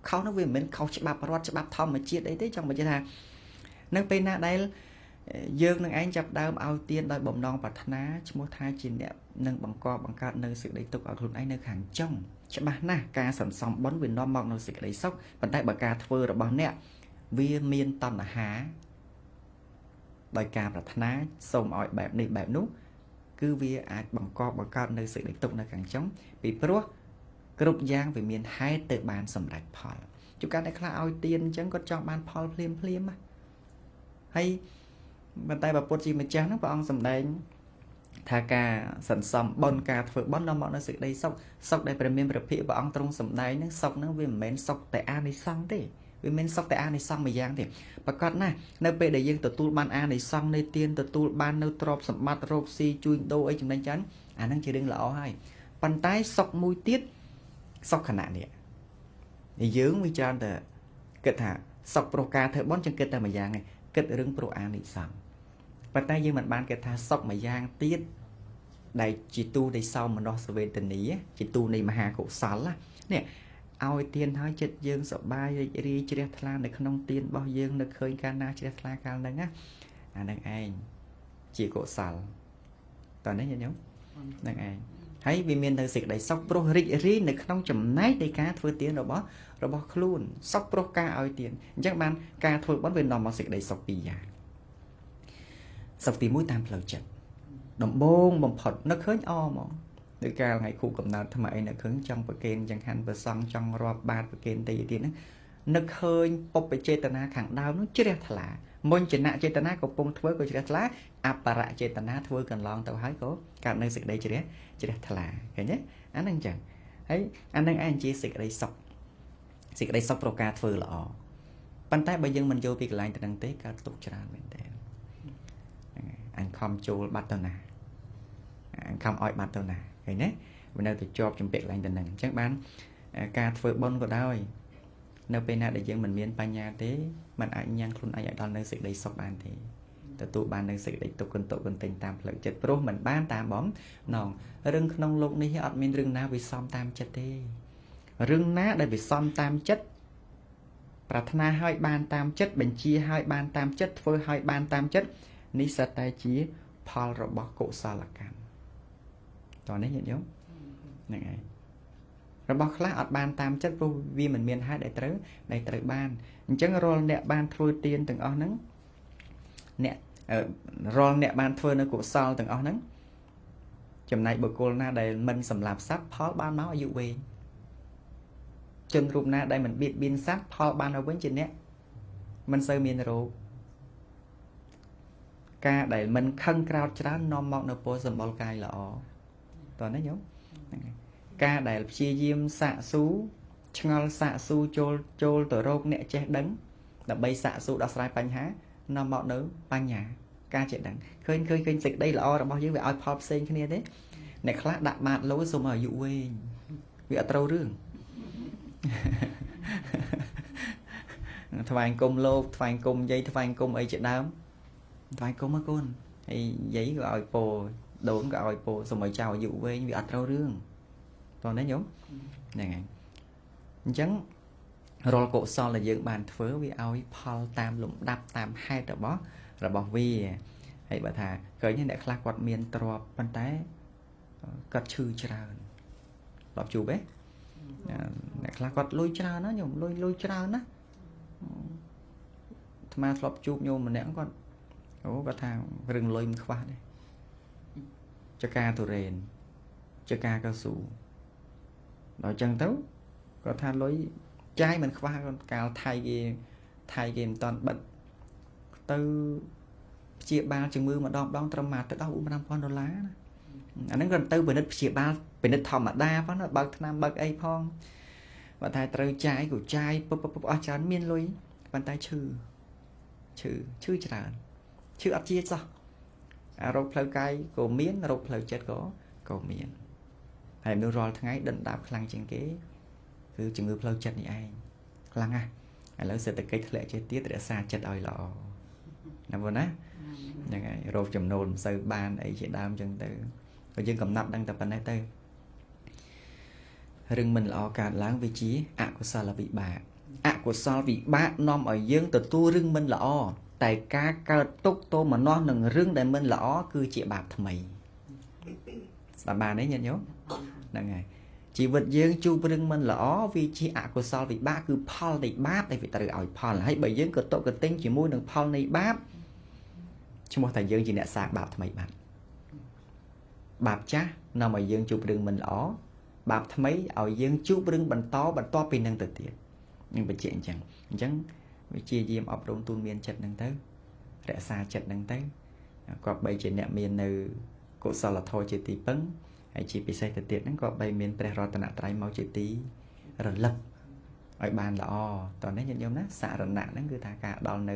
ហ្នឹងវាមិនមែនខុសច្បាប់រដ្ឋច្បាប់ធម្មជាតិអីទេចង់បញ្ជាក់ថានៅពេលណាដែលយើងនឹងឯងចាប់ដើមឲ្យទានដោយបំណងប្រាថ្នាឈ្មោះថាជាអ្នកនឹងបង្កបង្កើតនៅសេចក្តីទុក្ខឲ្យខ្លួនឯងនៅខាងចុងច្បាស់ណាស់ការសន្សំបុណ្យវានាំមកនៅសេចក្តីសុខប៉ុន្តែបើការធ្វើរបស់អ្នកវាមានតណ្ហាដោយការប្រាថ្នាសូមឲ្យបែបនេះបែបនោះគឺវាអាចបង្កបង្កើតនៅសេចក្តីទុក្ខនៅខាងចុងពីព្រោះគ្រប់យ៉ាងវាមានហេតុទៅបានសម្រេចផលជួនកាលអ្នកខ្លះឲ្យទានអញ្ចឹងគាត់ចង់បានផលភ្លាមភ្លាមហើយប៉ុន្តែបើពុទ្ធជាម្ចាស់ហ្នឹងព្រះអង្គសម្ដែងថាការសន្សំបុណ្យការធ្វើបុណ្យនាំមកនៅសេចក្តីសុខសុខដែលព្រះមានព្រះភិក្ខព្រះអង្គទ្រង់សម្ដែងហ្នឹងសុខហ្នឹងវាមិនមែនសុខតែអានិសង្សទេវាមិនសុខតែអានិសង្សមួយយ៉ាងទេប្រកាសណាស់នៅពេលដែលយើងទទួលបានអានិសង្សនៃទានទទួលបាននៅទ្រព្យសម្បត្តិរកស៊ីជួញដូរអីចំណេញច្រើនអាហ្នឹងជារឿងល្អហើយប៉ុន្តែសុខមួយទៀតសុខខណៈនេះយើងវាច្រើនតែគិតថាសុខប្រុសការធ្វើបុណ្យចឹងគិតតែមួយយ៉ាងឯងគិតរឿងប្រុសអានិសង្សប៉ុន្តែយើងមិនបានគិតថាសុខមួយយ៉ាងទៀតដែលជាទូនៃសោមនស្សវេទនាជាទូនៃមហាកុសលនេះឲ្យទានហើយចិត្តយើងសប្បាយរីករាយជ្រះថ្លានៅក្នុងទានរបស់យើងនៅឃើញកាលណាជ្រះថ្លាកាលហ្នឹងណាអាហ្នឹងឯងជាកុសលតើនេះញាតិញោមហ្នឹងឯងហើយវាមាននៅសេចក្តីសុខព្រោះរីករាយនៅក្នុងចំណែកនៃការធ្វើទានរបស់ខ្លួនសុខព្រោះការឲ្យទានអញ្ចឹងបានការធ្វើបុណ្យវានាំមកសេចក្តីសុខពីរយ៉ាងសុខទី1តាមផ្លូវចិត្តដំបូងបំផុតនឹកឃើញអហ្មងដោយកាលថ្ងៃខួបកំណើតថ្មីនៅឃើញចង់ប្រគេនចង្ហាន់ប្រសង់ចង់រាប់បាតប្រគេនទេទៀតហ្នឹងនឹកឃើញពុបចេតនាខាងដើមនោះជ្រះថ្លាមុនចនៈចេតនាកំពុងធ្វើក៏ជ្រះថ្លាអបរៈចេតនាធ្វើកន្លងទៅហើយក៏កើតនៅសេចក្តីជ្រះថ្លាឃើញទេអាហ្នឹងអញ្ចឹងហើយអាហ្នឹងឯងជាសេចក្តីសុខសេចក្តីសុខប្រការធ្វើល្អប៉ុន្តែបើយើងមិនយល់ពីកន្លែងទៅហ្នឹងទេកើតទុកច្រើនមែនតើអញខំចូលបាត់ទៅណាអញខំឲ្យបាត់ទៅណាឃើញទេវានៅតែជាប់ជំពាក់កន្លែងទៅហ្នឹងអញ្ចឹងបានការធ្វើបុណ្យក៏ដោយ នៅពេលណាដែលយើងមិនមានបញ្ញាទេมันអាចញ៉ាំងខ្លួនឯងឲ្យដល់នៅសេចក្តីសុខបានទេទទួលបាននៅសេចក្តីទុក្ខកន្តុកន្ទិញតាមផ្លូវចិត្តព្រោះមិនបានតាមបំណងរឿងក្នុងលោកនេះអត់មានរឿងណាវាសមតាមចិត្តទេរឿងណាដែលវាសមតាមចិត្តប្រាថ្នាឲ្យបានតាមចិត្តបញ្ជាឲ្យបានតាមចិត្តធ្វើឲ្យបានតាមចិត្តនេះសិតតែជាផលរបស់កុសលកម្មតោះនេះញាតិញោមហ្នឹងហើយរបស់ខ្លះអត់បានតាមចិត្តព្រោះវាមិនមានហេតុដែលត្រូវបានអញ្ចឹងរាល់អ្នកបានធ្វើទានទាំងអស់ហ្នឹងអ្នករាល់អ្នកបានធ្វើនៅកុសលទាំងអស់ហ្នឹងចំណែកបុគ្គលណាដែលមិនសម្លាប់សត្វផលបានមកអាយុវែងជនរូបណាដែលមិនបៀតបៀនសត្វផលបានមកវិញជាអ្នកមិនសូវមានរោគការដែលមិនខឹងក្រោតច្រើននាំមកនៅពលសម្បុរកាយល្អតោះនេះញោមហ្នឹងហើយការដែលព្យាយាមសាកសួរឆ្ងល់សាកសួរចូលទៅរកអ្នកចេះដឹងដើម្បីសាកសួរដោះស្រាយបញ្ហានាំមកនៅបញ្ញាការចេះដឹងឃើញសេចក្តីល្អរបស់យើងវាឲ្យផលផ្សេងគ្នាទេអ្នកខ្លះដាក់បាតលុយសូមឲ្យអាយុវែងវាអត់ត្រូវរឿងថ្វាយគុំលោកថ្វាយគុំយាយថ្វាយគុំអីជាដើមថ្វាយគុំហ៎កូនហើយយាយក៏ឲ្យពោដូនក៏ឲ្យពោសូមឲ្យចៅអាយុវែងវាអត់ត្រូវរឿងតោះនេះញោមហ្នឹងហើយអញ្ចឹងរាល់កុសលដែលយើងបានធ្វើវាឲ្យផលតាមលំដាប់តាមហេតុរបស់វាហើយបើថាឃើញអ្នកខ្លះគាត់មានទ្រព្យប៉ុន្តែគាត់ឈឺច្រើនដល់ជួបទេអ្នកខ្លះគាត់លុយច្រើនណាញោមលុយច្រើនណាអាត្មាធ្លាប់ជួបញោមម្នាក់គាត់អូគាត់ថារឿងលុយមិនខ្វះទេចកាទុរេនចកាកៅស៊ូដល់ចឹងទៅគាត់ថាលុយចាយមិនខ្វះគាត់កាលថៃគេមិនតាន់បិទទៅព្យាបាលជំងឺម្ដងត្រឹមមកទៅដល់$5000ណាអាហ្នឹងគាត់ទៅពិនិត្យព្យាបាលពិនិត្យធម្មតាផងណាបើកថ្នាំបើកអីផងបើថាត្រូវចាយក៏ចាយពុបអស់ច្រើនមានលុយប៉ុន្តែឈឺច្រើនឈឺអត់ជាសោះអារោគផ្លូវកាយក៏មានរោគផ្លូវចិត្តក៏មានហើយមនុស្សរាល់ថ្ងៃដុនដាបខ្លាំងជាងគេគឺជំងឺផ្លូវចិត្តនេះឯងខ្លាំងណាស់ឥឡូវសេដ្ឋកិច្ចធ្លាក់ចេះទៀតរក្សាចិត្តឲ្យល្អណាបងណាហ្នឹងហើយរោគចំណូលមិនសូវបានអីជាដើមចឹងទៅក៏យើងកំណត់ដឹងតែប៉ុណ្ណេះទៅរឿងមិនល្អកើតឡើងវាជាអកុសលវិបាកអកុសលវិបាកនាំឲ្យយើងទទួលរឿងមិនល្អតែការកើតទុក្ខទោមនស្សនឹងរឿងដែលមិនល្អគឺជាបាបថ្មីស្ដាប់បានទេញាតិញោមហ្នឹងហើយជីវិតយើងជួបរឿងមិនល្អវាជាអកុសលវិបាកគឺផលនៃបាបដែលវាត្រូវឲ្យផលហើយបើយើងក៏តុកទិញជាមួយនឹងផលនៃបាបឈ្មោះតែយើងជាអ្នកសាងបាបថ្មីបាត់បាបចាស់នាំឲ្យយើងជួបរឿងមិនល្អបាបថ្មីឲ្យយើងជួបរឿងបន្តបន្ទាប់ពីនឹងទៅទៀតនឹងបញ្ជាក់អញ្ចឹងវាជាយាមអប់រំទូនមានចិត្តនឹងទៅរក្សាចិត្តនឹងទៅគាត់បីជាអ្នកមាននៅកុសលធម៌ជាទីពឹងហើយជាពិសេសទៅទៀតហ្នឹងក៏បីមានព្រះរតនត្រ័យមកជាទីរលឹកឲ្យបានល្អតោះនេះញាតិញោមណាសារណៈហ្នឹងគឺថាការដល់នៅ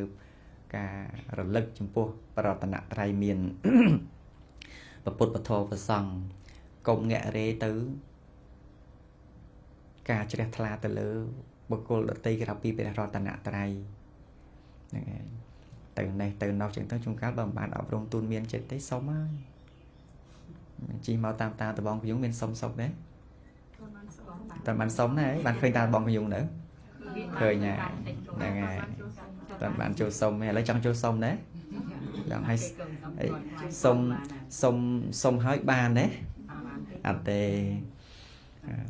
ការរលឹកចំពោះព្រះរតនត្រ័យមាន ពុទ្ធពធព្រះសង្ឃកុំងាករេទៅការជ្រះថ្លាទៅលើបុគ្គលដទៃក្រៅពីព្រះរតនត្រ័យហ្នឹងឯងទៅនេះទៅនោះចឹងទៅជួនកាលបើមិនបានអប់រំទូនមានចិត្តទេសុំហើយជិះមកតាមតាដបងខ្ញុំមានសុំសុកដែរតែបានសុំណាបានឃើញតាដបងខ្ញុំនៅឃើញហើយហ្នឹងហើយតែបានចូលសុំឥឡូវចង់ចូលសុំដែរចង់ឲ្យសុំសុំសុំហើយបានទេអត់ទេ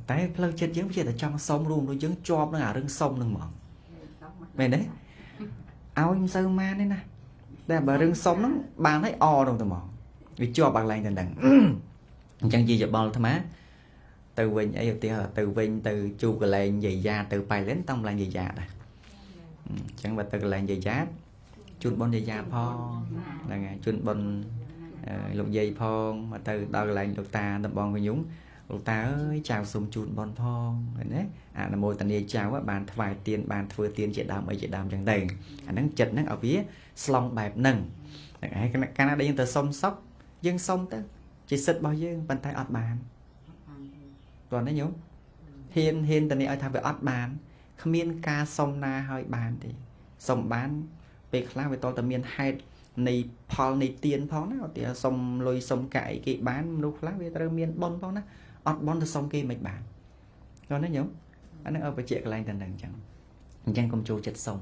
តែផ្លូវចិត្តយើងវាតែចង់សុំរួមដូចយើងជាប់នឹងអារឿងសុំនឹងហ្មងមែនទេឲ្យមិនសូវបានទេណាតែបើរឿងសុំហ្នឹងបានហើយអនោះទៅហ្មងវាជាប់បាក់ឡើងទៅហ្នឹងអញ្ចឹងជាយោបល់អាត្មាទៅវិញអីឧទាហរណ៍ទៅវិញទៅជួបកន្លែងយាយយ៉ាទៅប៉ៃលិនតំកន្លែងយាយយ៉ាដែរអញ្ចឹងបើទៅកន្លែងយាយយ៉ាជូនបុណ្យយាយយ៉ាផងហ្នឹងហើយជូនបុណ្យលោកយាយផងមកទៅដល់កន្លែងលោកតាដំបងកញ្ញុងលោកតាអើយចៅសូមជូនបុណ្យផងឃើញទេអនុមោទនាចៅបានថ្វាយទានបានធ្វើទានជាដើមអីជាដើមចឹងទៅអាហ្នឹងចិត្តហ្នឹងឲ្យវាស្លង់បែបហ្នឹងហ្នឹងហើយកាលណាដែលយើងទៅសុំសុខយើងសុំទៅជាសិទ្ធិរបស់យើងប៉ុន្តែអត់បានតោះនេះញោមហ៊ានតនេះឲ្យថាវាអត់បាន គ្មានការសុំណាឲ្យបានទេសុំបានពេលខ្លះវាតតែមានហេតុនៃផលនៃទានផងណាឧទាហរណ៍សុំលុយសុំកាក់អីគេបានមនុស្សខ្លះវាត្រូវមានបុណ្យផងណាអត់បុណ្យទៅសុំគេមិនបានដល់ណាញោមអានឹងឲ្យបញ្ជាក់កន្លែងតែនឹងអញ្ចឹងកុំចូលចិត្តសុំ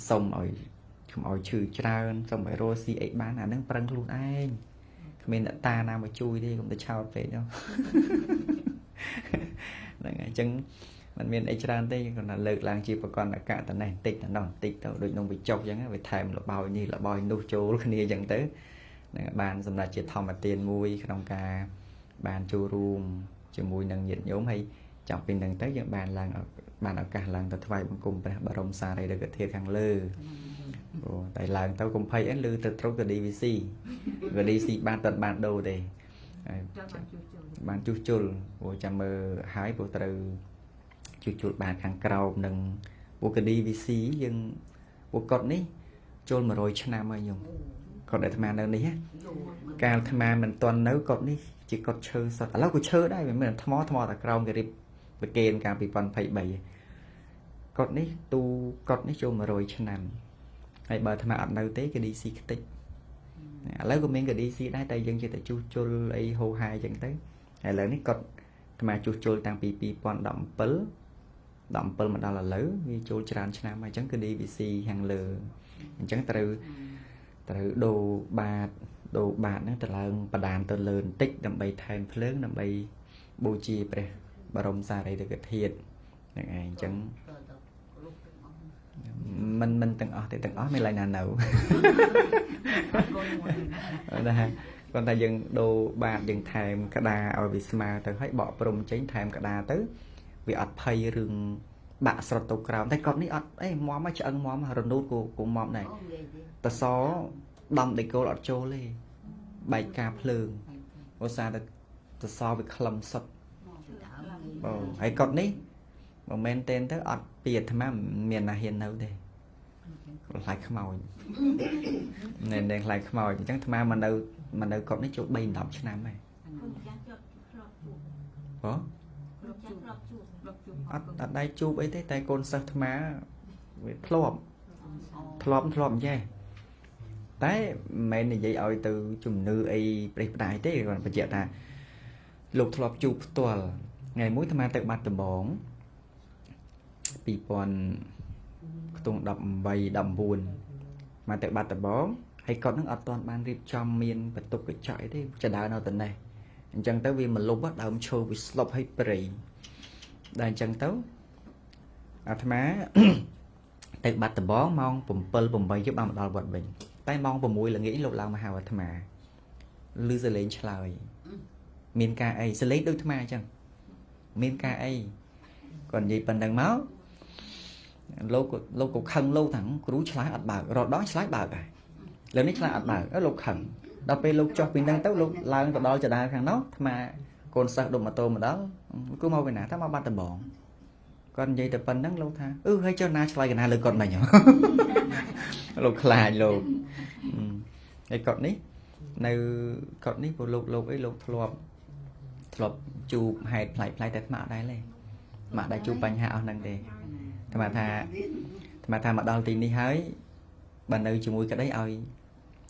សុំឲ្យកុំឲ្យឈឺច្រើនសុំឲ្យរស់ស៊ីអីបានអានឹងប្រឹងខ្លួនឯងគ្មានអ្នកតាណាមកជួយទេកុំទៅឆោតពេកនោះហ្នឹងហើយអញ្ចឹងมันមានអីច្រើនទេគ្រាន់តែលើកឡើងជាប្រកបកតនេះបន្តិចទៅនោះបន្តិចទៅដូចនំបញ្ចុកអញ្ចឹងវាថែមលបោយនេះលបោយនោះចូលគ្នាអញ្ចឹងទៅហ្នឹងបានសម្រាប់ជាធម្មទានមួយក្នុងការបានចូលរួមជាមួយនឹងញាតិញោមហើយចាប់ពីនឹងទៅយើងបានឡើងបានឱកាសឡើងទៅថ្វាយបង្គំព្រះបរមសារីរិកធាតុខាងលើអូតែឡើងទៅកុំភ័យអីឮទៅត្រុកទៅ DVC វា DC បានតបានដូរទេបានជួសជុលព្រោះចាំមើលហើយព្រោះត្រូវជួសជុលបានខាងក្រោមនឹងពួកក DVC យើងពួកកត់នេះចូល100ឆ្នាំហើយញោមកត់ដែលអាត្មានៅនេះកាលអាត្មាមិនទាន់នៅកត់នេះជាកត់ឈើសុទ្ធឥឡូវក៏ឈើដែរវាមិនថ្មថ្មតែក្រោមគេរៀបប្រគេនកាល2023កត់នេះទូកត់នេះចូល100ឆ្នាំហើយបើអាត្មាអត់នៅទេគេ DC ខ្ទេចឥឡូវក៏មានគេ DC ដែរតែយើងចេះតែជួសជុលអីហូហាយអញ្ចឹងទៅឥឡូវនេះកត់អាត្មាជួសជុលតាំងពី2017 17មកដល់ឥឡូវវាចូលច្រើនឆ្នាំហើយអញ្ចឹងគឺ DVC ខាងលើអញ្ចឹងត្រូវដូរបាតហ្នឹងទៅឡើងបដានទៅលើបន្តិចដើម្បីថែមភ្លើងដើម្បីបូជាព្រះបរមសារីរិកធាតុហ្នឹងឯងអញ្ចឹងមិនទាំងអស់ទេទាំងអស់មានឡើយណានៅណាគាត់ថាយើងដូរបាតយើងថែមក្តារឲ្យវាស្មើទៅហើយបកព្រំចេញថែមក្តារទៅវាអត់ភ័យរឿងបាក់ស្រុតទៅក្រោមតែគាត់នេះអត់អីមមឆ្អឹងមមរនូតក៏មមដែរតសដំដេកូលអត់ចូលទេបែកការភ្លើងឧស្សាហ៍តែតសវាក្លឹមសុទ្ធបងហើយគាត់នេះមិនមែនទេទៅអត់ពីអាត្មាមានណាហ៊ាននៅទេខ្លាចខ្មោចណែខ្លាចខ្មោចអញ្ចឹងអាត្មាមកនៅគាត់នេះចូល3 10ឆ្នាំហើយបងអត់ដែរជួបអីទេតែកូនសិស្សអាត្មាវាធ្លាប់អញ្ចេះតែមិនមែននិយាយឲ្យទៅជំនឿអីប្រេះផ្ដាយទេគាត់បញ្ជាក់ថាលោកធ្លាប់ជួបផ្ទាល់ថ្ងៃមួយអាត្មាទៅបាត់ដំបង2000ខ្ទង់18 19មកទៅបាត់ដំបងហើយគាត់នឹងអត់ទាន់បានរៀបចំមានបន្ទប់កញ្ចក់អីទេចដើនៅតែនេះអញ្ចឹងទៅវាមកលុបដើមឈើវាស្លុបឲ្យព្រៃដល់អញ្ចឹងទៅអាត្មាទៅបាត់ដំបងម៉ោង7 8យប់បានមកដល់វត្តវិញតែម៉ោង6ល្ងាចលោកឡើងមកហៅអាត្មាឮសលេងឆ្លើយមានការអីសលេងដូចអាត្មាអញ្ចឹងមានការអីគាត់និយាយប៉ុណ្្នឹងមកលោកក៏ខឹងលោកថាគ្រូឆ្លើយអត់បើករត់ដល់ឆ្លើយបើកហើយលើនេះឆ្លើយអត់បើកលោកខឹងដល់ពេលលោកចុះពីហ្នឹងទៅលោកឡើងទៅដល់ចដាលខាងនោះអាត្មាកូនសិស្សដុំម៉ូតូមកដល់គឺមកពីណាថាមកបាត់ដំបងគាត់និយាយតែប៉ុណ្្នឹងលោកថាអឺហើយចុះណាឆ្លើយកណាលើគាត់មិញលោកខ្លាចលោកហើយគាត់នេះនៅគាត់នេះព្រោះលោកអីលោកធ្លាប់ជួបហេតុប្លែកតែអាត្មាអត់ដែរទេអាត្មាដែរជួបបញ្ហាអស់ហ្នឹងទេអាត្មាថាមកដល់ទីនេះហើយបើនៅជាមួយក្តីឲ្យ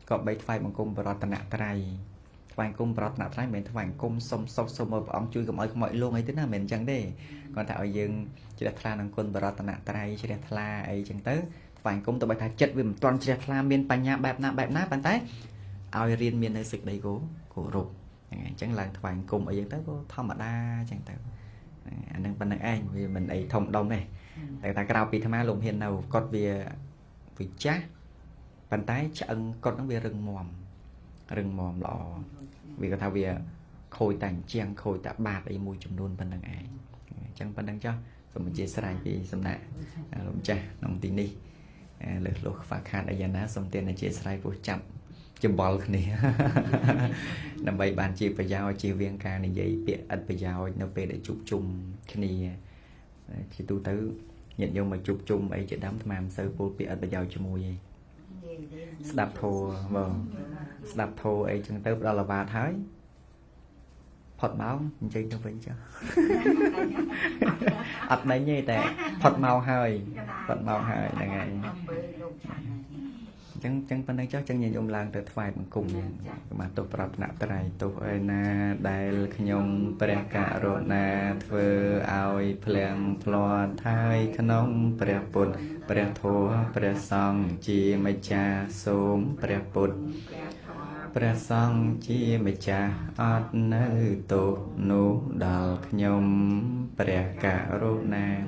ក៏បីថ្វាយបង្គំបរតនត្រ័យថ្វាយបង្គំបរតនត្រ័យមិនមែនថ្វាយបង្គំសុំសុខសុំឲ្យព្រះអង្គជួយកុំឲ្យខ្មោចលងអីទេណាមិនមែនអញ្ចឹងទេគាត់ថាឲ្យយើងជ្រះថ្លានឹងគុណបរតនត្រ័យជ្រះថ្លាអីចឹងទៅថ្វាយបង្គំទៅបើថាចិត្តវាមិនទាន់ជ្រះថ្លាមានបញ្ញាបែបណាប៉ុន្តែឲ្យរៀនមាននៅសេចក្តីគោរពហ្នឹងហើយអញ្ចឹងឡើងថ្វាយបង្គំអីចឹងទៅក៏ធម្មតាអញ្ចឹងទៅអានឹងប៉ុណ្្នឹងឯងវាមិនអីធំដុំទេតែថាក្រៅពីអាត្មាលោកហ៊ាននៅគាត់វាចាស់ប៉ុន្តែឆ្អឹងគាត់នឹងវារឹងមាំល្អវាគាត់ថាវាខូចតែអញ្ចឹងខូចតែបាតអីមួយចំនួនប៉ុណ្្នឹងឯងអញ្ចឹងប៉ុណ្្នឹងចុះសូមអធិស្ឋានពីសំណាក់លោកម្ចាស់ក្នុងទីនេះលើសលោះខ្វះខាតអីយ៉ាងណាសូមទានអធិស្ឋានពោះចាប់ច្បល់គ្នាដើម្បីបានជាប្រយោជន៍ជៀសវាងការនិយាយពាក្យឥតប្រយោជន៍នៅពេលដែលជួបជុំគ្នាជាទូទៅញាតិញោមមកជួបជុំអីជាដើមអាត្មាមិនសូវពោលពាក្យឥតប្រយោជន៍ជាមួយទេស្ដាប់ធម៌បងស្ដាប់ធម៌អីចឹងទៅផ្ដល់អាវ៉ាតហើយ ផុតម៉ោងអញ្ជើញទៅវិញចុះអត់ដេញទេតែផុតម៉ោងហើយផុតម៉ោងហើយហ្នឹងហើយ លោកឆាន់ហើយ អញ្ចឹងអញ្ចឹងប៉ុណ្្នឹងចុះចឹងញាតិញោមឡើងទៅថ្វាយបង្គំយើងបាទទោះប្រតនត្រ័យទោះឯណាដែលខ្ញុំព្រះករុណាធ្វើឲ្យភ្លៀងភ្លាត់ហើយក្នុងព្រះពុទ្ធព្រះធម៌ព្រះសង្ឃជាម្ចាស់សូមព្រះពុទ្ធព្រះសង្ឃជាម្ចាស់អត់នៅទោសនោះដល់ខ្ញុំព្រះករុណា។